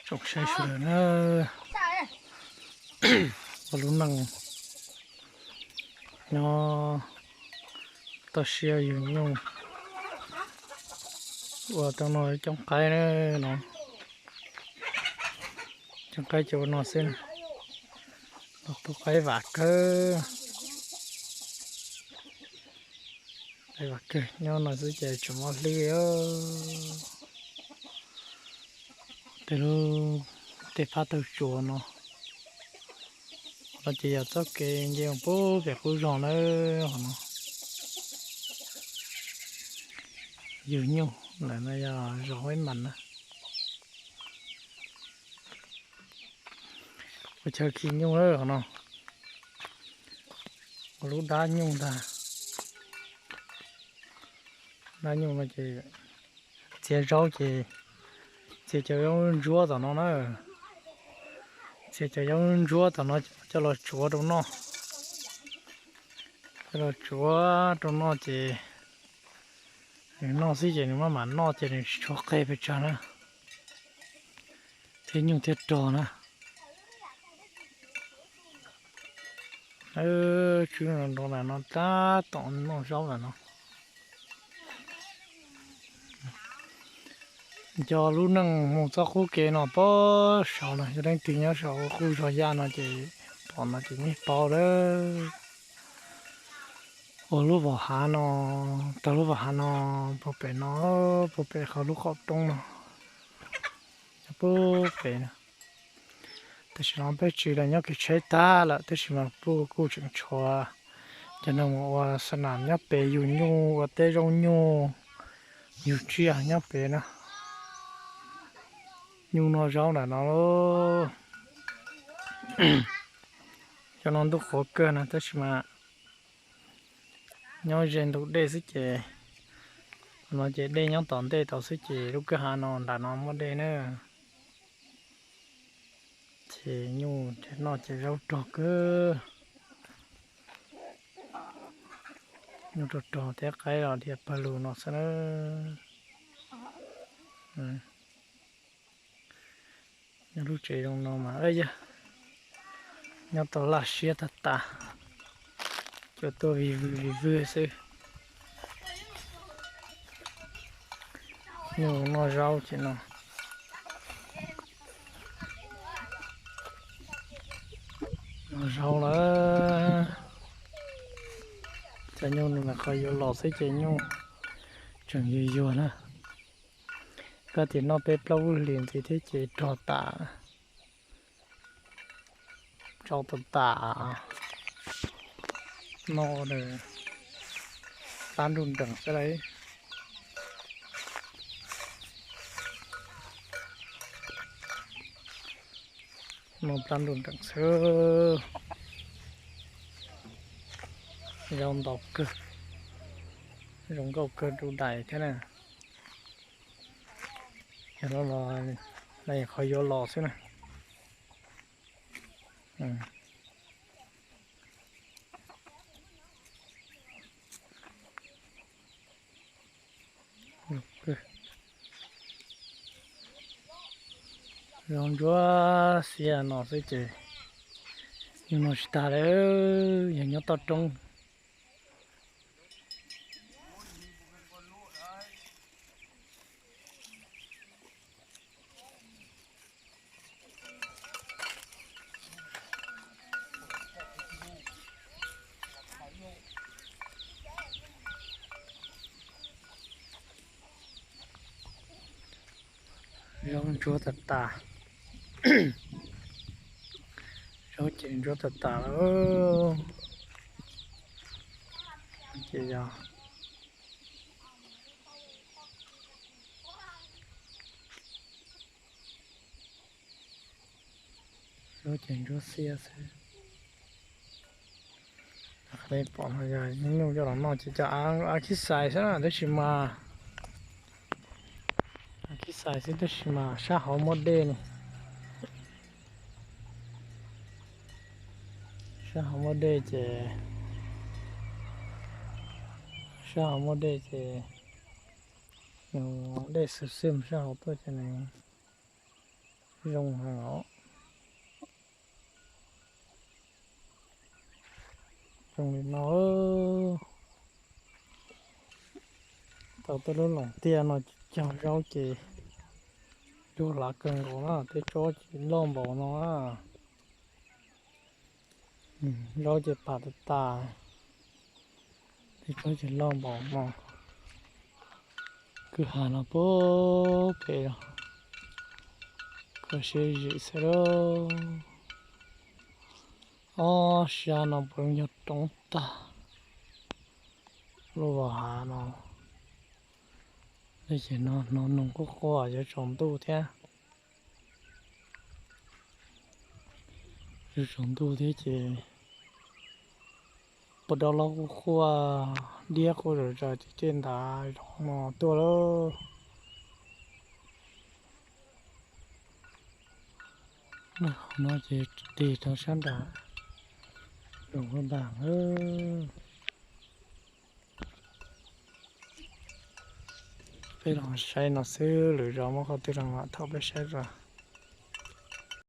Zoo saib sawv daws na, ua lub neej nyob toj siab yug nyuj, ua tau no coob qaib na no, coob qaib ces ua no xwb, los tu qaib vam kawg. Qaib vam kawg, nyob no xwb ces tseem muaj hlwb. Tej lub, tej phab tawg tsuas no, qhov no ces yog txoj kev nce mus pem qub zos na, qhov no. Yug nyuj lawm no yog zos Huaib Mas na. Ua chaw khi nyuj na qhov no, ua lub dab nyuj ntag. Dab nyuj no ces txiav zaub ces txiav cov zaub ntsuab tom no na. Txiav cov zaub ntsuab tom no coj los tsuav rau noj. Coj los tsuav rau noj ces nws noj xwb ces nws maj mam noj ces nws tsis tshua qe pes tsawg na. Thiab nyuj thiaj rog na. Tswb nroo nroo ntawm no tab tom noj zaub ntawm no. Nco lub neej mus txoj qub kev no pem saud no, yog leej twg nyob saum qub zog yaj no ces pom no ces yeej paub lawm. Ua lub vos hav no, tau lub vos hav no puag pem no, puag pem qhov lub qaum roob no, nyob puag pem no. Tam sim no peb tsis los nyob kev tsheb tag lawm tab sis mas kuj kuj tseem tshuav cov neeg mus ua xa nam nyob pem, yug nyuj, ua teb zoo nyuj, yug tsiaj nyob pem na. Nyuj noj zaub ntawm no. Cov no ntuj qhuav kawg na tab sis mas nyob ze ntug dej xwb ces, no ces dej nyob tom ntej tau xwb ces lub kwj ha no nram no muaj dej na. Ces nyuj ces noj ces zaub rog kawg. Nyuj rog rog thiab qaib los dhia pawg lug no xwb na. Nyob lub tsev zoo no mas yog nyob tau laj siab tag tas, cua tuaj vig vwg vig vwg xwb. Nyuj noj zaub ces no, noj zaub lawm. Cov nyuj no qhov yuav los xwb ces nyuj tseem yuag yuag na. Koj tias noj peb plaub lub hlis ntxiv thiab ces rog tas, tsau tas tas, noj plab nruj nreem xwb lauj. Noj plab nruj nreem xwb. Zaub ntau kawg, zoo nkauj kawg dub dais thiab na. Yog los, qhov yuav los xwb na. Zoo ntsuab xiab no xwb ces yus no tsis tag li, yog nyob toj roob. Zaub ntsuab tag tas, zaub ces ntsuab tag tas lawm. Ces yog zaub ces ntsuab xiab xwb. Qhov nej pom no yog nyuj coj los noj ces cov av khib xais xwb na, tab sis mas, av khib xais xwb tab sis mas sab hauv muaj dej ne. Sab hauv muaj dej ces, sab hauv muaj dej ces, dej xwm xwm sab hauv tuaj ces nws Zoo heev os. Zoo li no. Tau tej lub loos tiaj no cog zaub ces luag lav kawg nkaus na, tej tsob ces loj npaum no na. Zaub ces pam tas tas, tej tsob ces loj npaum no. Kwj ha no puag pem los, kho siab zim xwb lauj. Ob sab no puav leej yog roob tag, lub hav no. Ces no hnov noog quaj quaj yuav tsaus ntuj thiab. Yuav tsaus ntuj thiab ces puas dau los quaj quaj, diab quaj zom zaws ces tej ntav zoov no tuaj lauj. Qhov no ces tig rau sab nram zoov Vaj Npaas. Peb los saib no xwb, lwm zaus muaj qhov twg los mam thaum peb saib os.